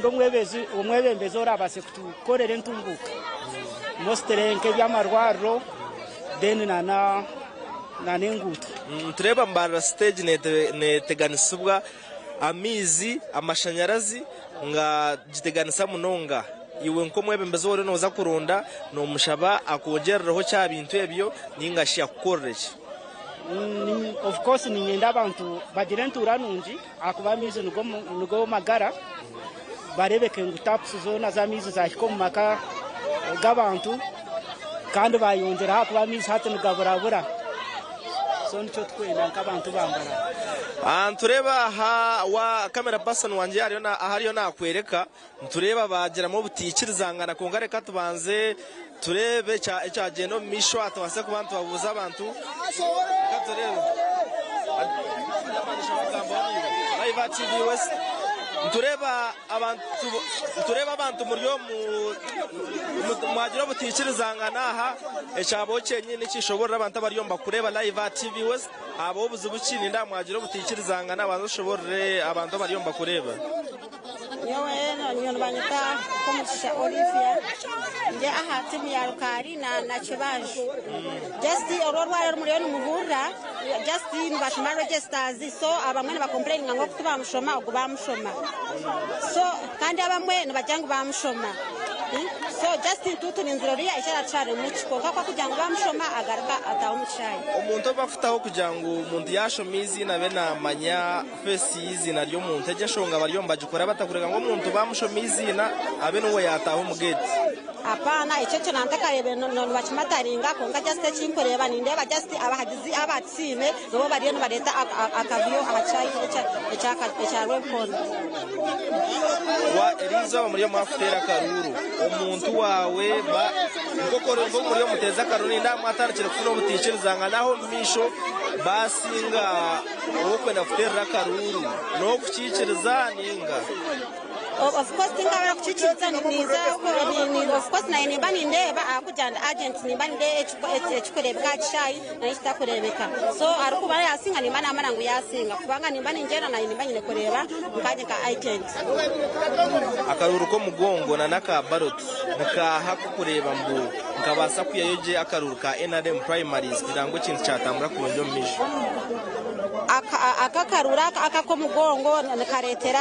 Omwebembezi orabaase kutukorera entunguuka mostly nk'ebyamarwariro then nana n'enguuto. Nitureeba Mbarara stage neteganisibwa amaizi, amashanyarazi nga giteganisa munonga. Iwe nk'omwebembezi ou oriyo nooza kuronda nomushaba akwongyerereho ki aha bintu ebyo ninga shi akukorere ki? Of course niinyenda abantu bagire entuura nungi ahakuba amaizi nigo magara, bareebeke ngu tapusi zoona z'amaizi zaahika omu maka g'abantu kandi baayongyeraho ahakuba amaizi hati nigaburabura so nikyo turikwenda nk'abantu ba Mbarara. Nitureeba aha wa camera person wangye aha ariyo nakwereka nitureeba baagiramu obutaikirizangana kwonka reka tubanze tureebe ekyagyenda omu maisho aha tubaase kuba nitubabuuza abantu. Reka tureebe. Live at TV West. Nitureeba abantu nitureeba abantu muri omu mwagira obutaikirizangana aha ekyabaho kyenyini nikishoborora abantu abari omu bakureeba live at TV West. Habaho obuzibu ki ninda mwagira obutaikirizangana banza oshoborore abantu abari omu bakureeba. Nyowe nibanyeta Komugisha Olivia ndi aha tiimu ya Rukaari na Kibaju. Just oru orwari oru muriyo nimuhurira just nibashoma registers so abamwe nibakompureyininga ngu oku tibamushoma ogu bamushoma so kandi abamwe nibagira ngu bamushoma so just itwe turinzire oriya eki aratusharimu ki kwonka ku arikugira ngu bamushoma agaruka ataaha omu kishaayi. Omuntu obu bakutaho kugira ngu omuntu yaashoma eiziina abe naamanya Feesi y'eiziina ry'omuntu. Egyo enshonga bariyo nibagikora bata kureka ngu omuntu bamushome eiziina abe niwe yaataaha omu geeti? Apaana, ekyo ekyo nantakareebire nibakimataringa kwonka just ekinkureeba nindeeba just abahagizi aba Tusiime nibo bariyo nibareeta akavuyo aha kishaayi ekya Rwebikondo. Wa eriizooba muriyo mwakuteera akaruuru omuntu waawe ba nk'oku muriyo muteeza akaruuru nindeeba mwatandikire kufuna obutaikirizangana aho omu maisho baasinga Ow'okwenda kuteerera akaruuru n'okukiikiriza nainga? Of course tinkabura kukiikiriza ninza of course naanye nimba nindeeba ahakugira ndi agent nimba nindeeba ekirikureebeka aha kishaayi n'ekitakureebeka so arikuba yaasinga nimba naamanya ngu yaasinga kubanga nimba ningyenda naanye nimba nyine kureeba nkanye nka agent. Akaruuru k'omugongo na n'aka ballot nikaaha kukureeba ngu nkabaasa kwihayo gye akaruuru ka nrm primaries kugira ngu ekintu kyatambura kurungi omu maisho? Aka akaruuru aka ak'omugongo nikareetera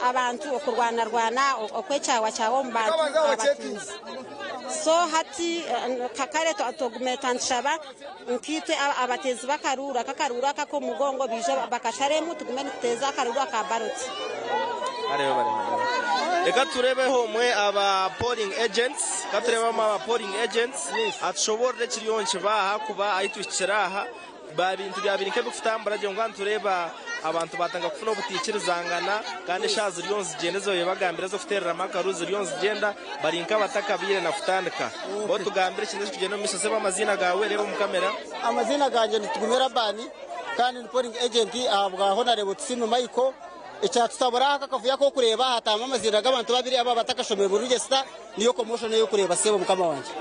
abantu okurwanarwana okwekyawakyawa omu bantu abatuuzi. So hati kare tugumire nitushaba nkaitwe abateezi b'akaruuru aka akaruuru aka ak'omugongo baije bakasharemu tugume nituteeza akaruuru aka baloti. Reka tureebeho omwe aba polling agents, reka tureebe omwe aba polling agents atushoboorore ekiriyo nikiba aha kuba ahu tuhikire aha bintu byabaire nk'ebirikutambura gye kwonka nitureeba abantu baatandika kufuna obutaikirizangana kandi eshaaha ziriyo nizigyenda ezi baabaire bagambire ez'okuteereramu akaruuru ziriyo nizigyenda bari nk'abatakabaire na kutandika. Bo tugambire ekintu ekirikugyenda omu maisho. Sebo amaziina gaawe reeba omu kamera. Amaziina gangye ni Tugume Laban kandi ndi polling agent ahabwa Honarebo Tusiime Michael. Ekyatutabura aka akavuyo ak'okureeba hatamu amaziina g'abantu babiri aba abatakashomire mu register niyo commotion ey'okureeba sebo mukama wangye.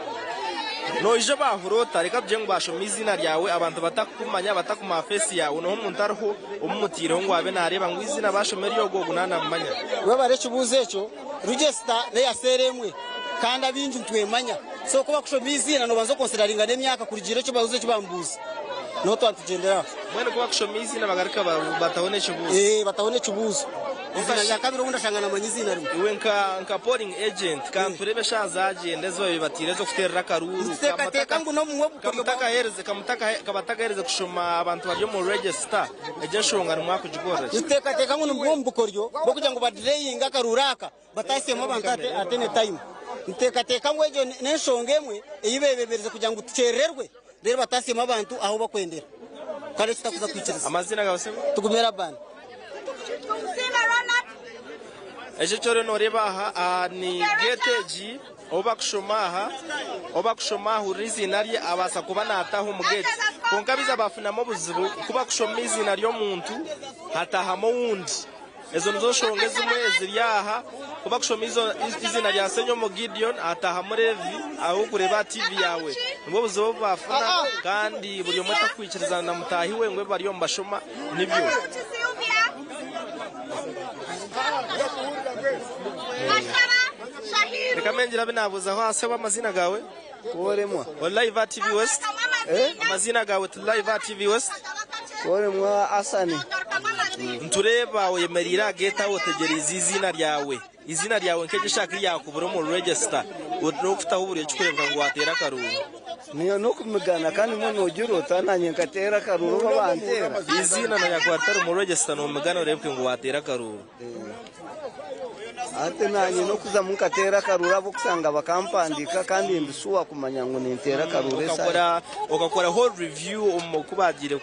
Noija baahura ota? Reka tugire ngu baashoma eiziina ryawe abantu batakukumanya batakumanya feesi yaawe noha omuntu ariho omumutaireho ngu abe naareeba ngu eiziina baashoma eri ogu ogu naanamumanya. Webare ekibuuzo ekyo, register neya seera emwe kandi abaingi nitwemanya so ku bakushoma eiziina nobanza okonsidaringa n'emyaka kurugiirira ekibuuzo eki bamubuuza niho twaba nitugyendera aho. Mbwenu ku bakushoma eiziina bagaruka bataho n'ekibuuzo? Ee bataho n'ekibuuzo. Eiziina rya kabiri obundi ashanga naamanya eiziina rimwe. Iwe nka nka polling agent ka ntureebe eshaaha zaagyenda ezi babaire bataire ez'okuteerera akaruuru. Nituteekateeka ngu n'obumwe obukoryo bwa. Kamutakaherize kushoma abantu bari omu register, egyo enshonga nimwakugikorera ki? Nituteekateeka ngu nibumwe omu bukoryo bw'okugira ngu badireyinge akaruuru aka batahisemu abantu at any time. Nituteekateeka ngu egyo n'enshonga emwe ei beebemberize kugira ngu tukyerererwe reero batahisemu abantu ahu bakwendera. Kandi eki tutakuza kwikiriza. Amaziina gaawe sebo? Tugume Laban. Eki eki oriyo nooreeba aha, aha ni geeti egi ou bakushoma aha, ou bakushoma ahurira eiziina rye abaasa kuba naataaha omu geeti. Kwonka baija baafunamu obuzibu ku bakushoma eiziina ry'omuntu hataahamu owundi. Ezo nizo nshonga ezimwe eziri aha. Ku bakushoma eiziina rya Ssenyomo Gideon hataahamu Levi ahu orikureeba aha tiivi yaawe. Nibwo buzibu obu baafuna kandi buri omwe tarikwikirizana na mutaahi we ngu ebi bariyo nibashoma nibyo. Reka mengira abu naabuuzaho aha sebo amaziina gaawe? Kworemwa. Ori live aha TV West? Amaziina gaawe turi live aha TV West? Kworemwa Asani. Nitureeba oyemereire aha geeti aho otegyereize eiziina ryawe. Eiziina ryawe nk'eryo eshaaha ku ryakubura omu register orikutaho buri ekirikureebeka ngu waateera akaruuru. Niyo n'okumigana kandi mbwenu noogira ota naanye nkateera akaruuru oba banteera. Eiziina na nyakuba ritari omu register noomigana oreebeke ngu waateera akaruuru. Hati naanye n'okuzamu nkateera akaruuru ahabw'okushanga bakampandiika kandi ndi shuwa kumanya ngu ninteera akaruuru eshaaha. Okakora ho review omu ku baagiire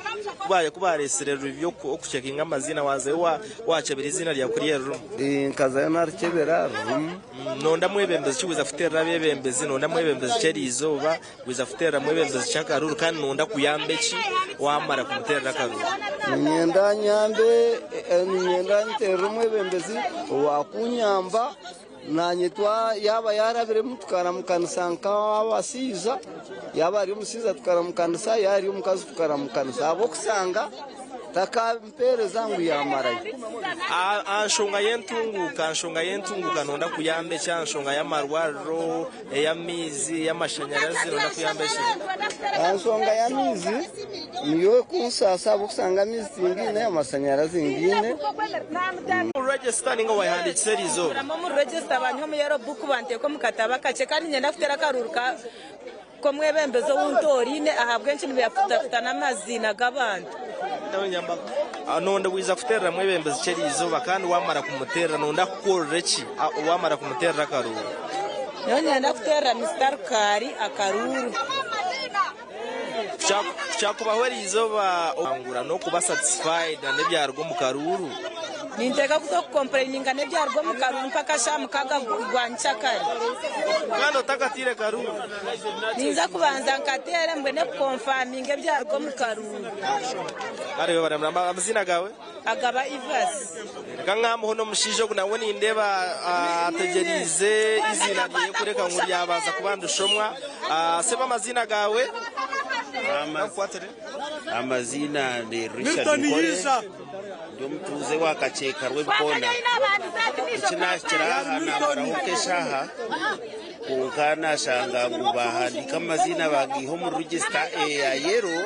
ku baareetsire review okucekinga amaziina waazayo Wakyebera eiziina ryawe ku ryeririmu? Nkazayo narikyebera ririmu. Nonda mwebembezi ki wiza kuterera abebembezi? Nonda mwebembezi ki eriizooba? Wiza kuterera mwebembezi ki akaruru? Kandi nonda kuyamba eki wamara kumuterera akaruru? Niinyenda nyambe, niinyenda nterere omwebembezi owakunyamba naanye twa yaaba yaarabiremu tukaramukanisa nk'abashaija, yaaba ari omushaija tukaramukanisa, yaaba ari omukazi tukaramukanisa ahabw'okushanga Takampeereza ngu yaamarayo. Aha nshonga y'entunguuka, nshonga y'entunguuka nonda kuyamba eki? Aha nshonga y'amarwariro, ey'amaizi, ey'amashanyarazi nonda kuyamba eki? Aha nshonga y'amaizi niyo ekunsaasa ahabw'okushanga amaizi tingaine, amashanyarazi ngaine. Omu register ninga wayehandiikisa eriizooba? Omu register banyiha omu yellow book banteeka omu katabo akakye kandi niinyenda kuteera akaruuru ka K'omwebembezi ou ntooraine, ahabw'enki nibafutafutana amaziina g'abantu? Nonda waija kuteerera mwebembezi ki eriizooba kandi waamara kumuteerera nonda kukukorera ki waamara kumuteerera akaruuru? Nyowe niinyenda kuteerera Mister Rukaari akaruuru. Kyakubaho eriizooba okangura n'okuba satisfied n'ebyaruga omu karuuru? Ninteeka kuza okukompureyininga n'ebyaruga omu karuuru mpaka shaaha mukaaga gwa nkyakare. Kandi otakatiire karuuru? Ninza kubanza nkateere mbwene kukonfaminga ebyaruga omu karuuru. Kare webare munonga. Amaziina gaawe? Agaba Evas. Reka ngambeho n'omushaija ogu nawe nindeeba ategyereize eiziina ryeye kureka ngu ryabanza kuba nirishomwa. Sebo amaziina gaawe? Amaziina ni Richard Nkore. Ndi omutuuze wa Kakyeka Rwebikoona. Eki naahikire aha naamaraho nk'eshaaha kwonka naashanga ngu baahandiika amaziina baagaiha omu register eya yero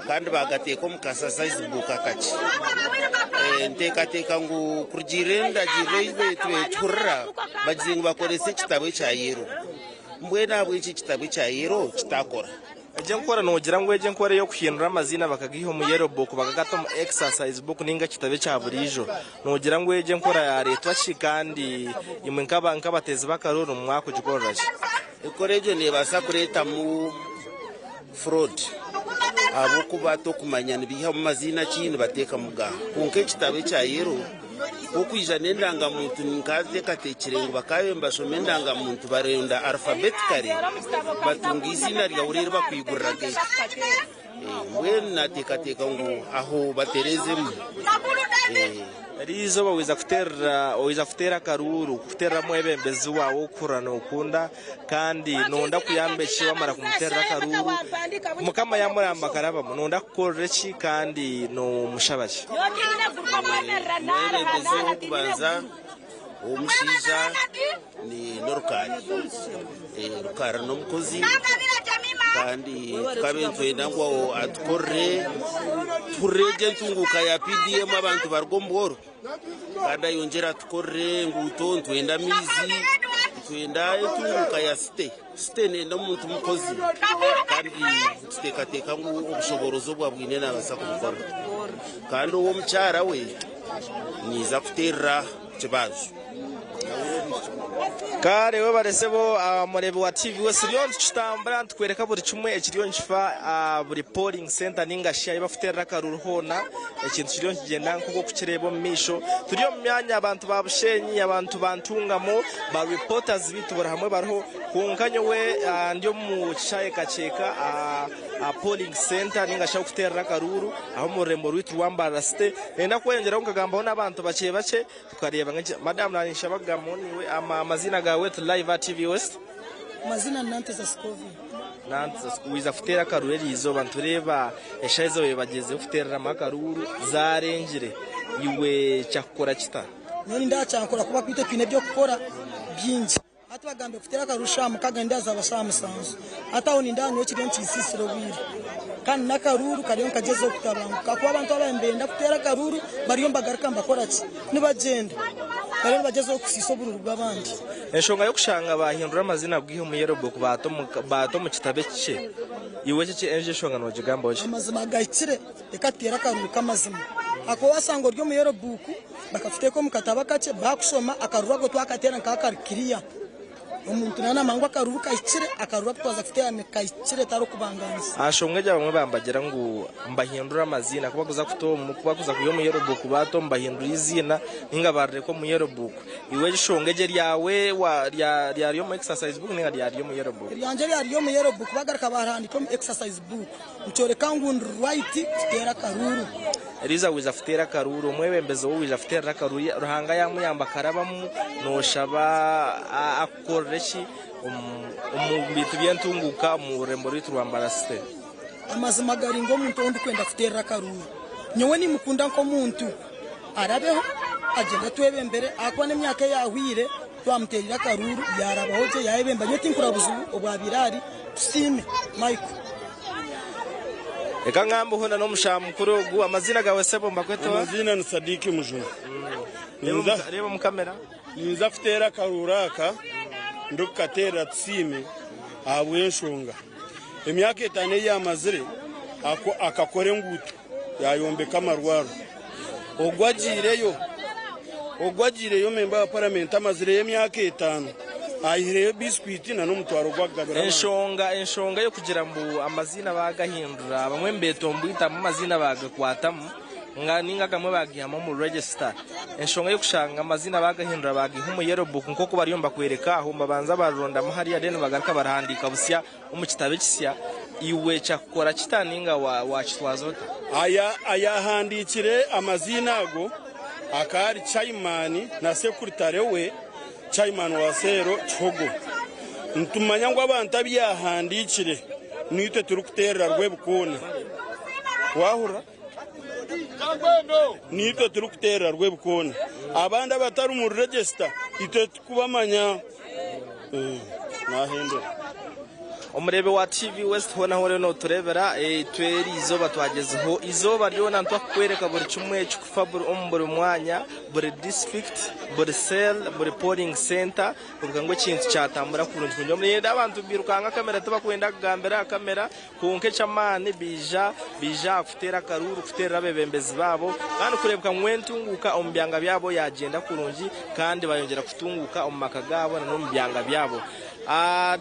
kandi baagateeka omu kasasayizi buuku akakye. Nteekateeka ngu kurugiirira endagiriro ei tubaire nituhurira bagizire ngu bakorese ekitabo ekya yero. Mbwenu ahabw'enki ekitabo ekya yero kitaakora? Egyo enkora noogira ngu egyo enkora ey'okuhindura amaziina bakagaiha omu yellow book bakagata omu exercise book nainga ekitabo ekya buriijo, noogira ngu egyo enkora yaareetwa ki kandi imwe nk'abateezi b'akaruuru mwakugikorera ki? Enkora egyo neebaasa kureetamu fraud ahabw'okuba tokumanya nibaihamu maziina ki nibateekamu gaaha. Kwonka ekitabo ekya yellow Okwija n'endangamuntu nkateekateekire ngu bakaabaire nibashoma endangamuntu baronda alphabetically batunga eiziina ryawe reero bakwigurira geeti. Mbwenu naateekateeka ngu aho batereezemu. Eriizooba waija kuteerera waija kuteera akaruuru kuteerera omwebembezi waawe ou orikuhurira nookunda kandi noyenda kuyamba eki wamara kumuteerera akaruuru Mukama yamuramba akarabamu noyenda kukukorera eki kandi nomushaba ki? Omwebembezi ow'okubanza ow'omushaija ni Rukari. Rukari n'omukozi kandi tukaba nitwenda ngu atukorere tuhurire egyo entunguuka ya PDM abantu baruge omu bworo. Kandi ayongyere atukorere enguuto, nitwenda amaizi, nitwenda entunguuka ya site. Site nenda omuntu mukozi kandi nituteekateeka ngu obushoboorozi obu abwine naabaasa kubukora. Kandi ow'omukyara we naija kuteerera Kibaaju. Kare webare sebo murebi wa TV West turiyo nitukitambura nitukwereka buri kimwe ekiriyo nikifa aha buri polling center ninga shi ahu bakuterera akaruru hoona ekintu kiriyo nikigyenda nkoku orikukireeba omu maisho turi omu myanya abantu ba Bushenyi abantu ba Ntungamo ba reporters beitu buri hamwe bariho kwonka nyowe ndi omu kishaayi Kakyeka aha polling center ninga shi ahu bakuterera akaruru aho omu rurembo rweitu rwa Mbarara city niinyenda kweyongyeraho nkagambaho n'abantu bakye bakye Tukareeba nka Madam naninshaba kugambaho naiwe amaziina gaawe turi live aha TV West. Amazina ni Nanteza Scovia. Nanteza Scovia waiza kuteera akaruuru eriizooba nitureeba eshaaha ezi babaire bagyezeho kuteereramu akaruuru zaarengire iwe kyakukora kita? Nyowe nindeeba kyankora kuba kwitwe twine eby'okukora bingi. Hati bagambire kuteera akaruru shaaha mukaga nindeeba zaaba shaaha musanju. Hati aho nindeeba nyowe kiriyo nikinsiisira obwire. Kandi n'akaruuru kariyo nikagyezaho kutabanguka ahakuba abantu ababaire nibenda kuteera akaruuru bariyo nibagaruka nibakora ki? Nibagyenda. Bariyo nibagyezaho kusiisa oburuuru bw'abandi. Enshonga y'okushanga baahindura amaziina kugaiha omu Yellow Book baata omu kitabo ekikye, iwe egyo enshonga noogigambaho ki? Amazima gahikire. Reka tuteere akaruuru k'amazima. Ahakuba waashanga ori omu yellow book bakakuteeka omu katabo akakye, baakushoma akaruuru ako twakateera nikaba kari clear. Omuntu naaba naamanya ngu akaruuru kahikire, akaruuru aku twaza kuteera nikahikire tihariho kubangaanisa. Aha nshonga egyo abamwe bambagira ngu mbahindure amaziina ku bakuza kuta omu, ku bakuza kwiha omu yellow book baata omu bahindura eiziina ninga barireka omu yellow book. Iwe enshonga egyo eryawe ryari omu exercise book ninga ryari omu yellow book? Eryangye ryari omu yellow book bagaruka baarihandiika omu exercise book. Nikyoreka ngu ndi right kuteera akaruuru. Eriiza waija kuteera akaruuru, omwebembezi ou waija kuteerera akaruuru Ruhanga yaamuyamba akarabamu, nooshaba akukorere ki omu bintu by'entunguuka omu rurembo rwaitu rwa Mbarara City? Amazima gari ngu omuntu ou ndikwenda kuteerera akaruuru nyowe nimukunda nk'omuntu, arabeho agyende atwebembere ahakuba n'emyaka eyahweire twamuteereire akaruuru yaarabaho gye yaayebembera nyowe tinkura buzibu obwabaire ari. Tusiime Michael. Reka ngambeho na n'omushaha mukuru ogu. Amaziina gawe sebo mbakwete oha? Amaziina ni Sadiiki Mujuni. Reeba omu kamera. Ninza kuteera akaruuru aka ndikukateerera Tusiime ahabw'enshonga emyaka etaano ei yaamazire akakora enguuto yaayombeka amarwariro. Ogwo agiireyo, ogwo agiireyo memba wa paramenti amazireyo emyaka etaano ayihireyo bisikwiti na n'omutwaro gw'akugabira abantu. Enshonga enshonga y'okugira mbu amaziina baagahindura abamwe nibetomboitamu amaziina baagakwatamu nga ninga agamwe baagaihamu omu register. Enshonga y'okushanga amaziina baagahindura baagaiha omu yellow book nk'oku bariyo nibakwereka aho nibabanza barirondamu hariya then bagaruka barihandiika busya Omu kitabo ekisya, iwe kyakukora kita ninga wakitwaza ota? Aya ayahandiikire amaziina ago akaba ari chaimani na sekuritare we, chaimani wa seero Kihogo. Nitumanya ngu abantu abu yahandiikire niitwe turikuteerera Rwebikoona. Waahurira? Niitwe turikuteerera Rwebikoona. Abandi abatari omu regisita itwe titukubamanya. Naahendera. Omureebi wa TV West hoona ahu oriyo nootureebera, itwe eri izooba twagyezeho izooba ryona nitwakukwereka buri kimwe ekikufa omu buri mwanya, buri disiturikiti, buri cell, buri polling centre kureebeka ngu ekintu kyatambura kurungi kurungi. Omurinda abantu bairukanga kamera tibakwenda kugambira aha kamera kwonka eky'amaani baija baija aha kuteera akaruuru kuteerera abeebembezi baabo kandi kureebeka ngu entunguuka omu byanga byabo yaagyenda kurungi kandi bayongyera kutunguuka omu maka gaabo n'omu byanga byabo.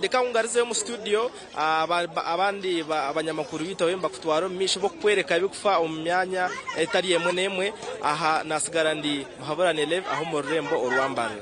Reka ngarizeyo omu situdiyo abandi abanyamakuru baitu abu nibakutwara omu maisho b'okukworeka ebirikufa omu myanya etari emwe n'emwe. Aha naatsigara ndi Muhaburane Levi aha omu rurembo orwa Mbarara.